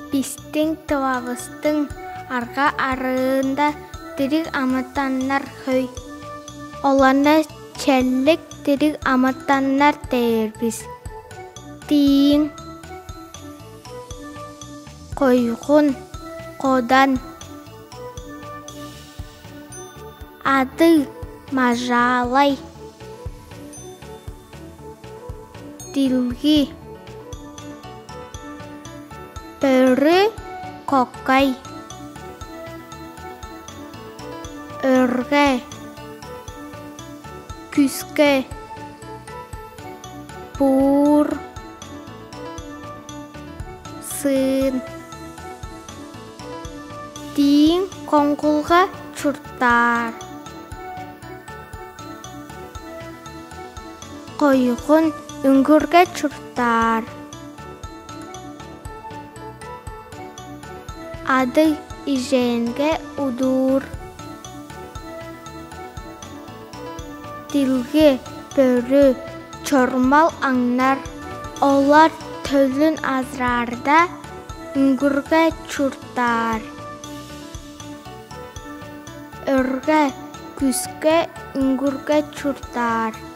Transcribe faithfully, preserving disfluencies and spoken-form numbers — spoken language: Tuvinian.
Бистиң Тывавыстың арга-арыында дириг амытаннар хөй. Оларны черлик дириг амытаннар дээр бис. Дииң, койгун, кодан, адыг, мажаалай, дилги, бөрү, кокай, өрге, күске, буур, сыын. Дииң, коңгулга чурттаар. Койгун, үңгүрге чурттаар. Адыг, ижээнге удуур. Дилги, бөрү, чормал аңнар. Олар төлүн азыраарда, үңгүрге чурттаар. Өрге, күске, үңгүрге чурттаар.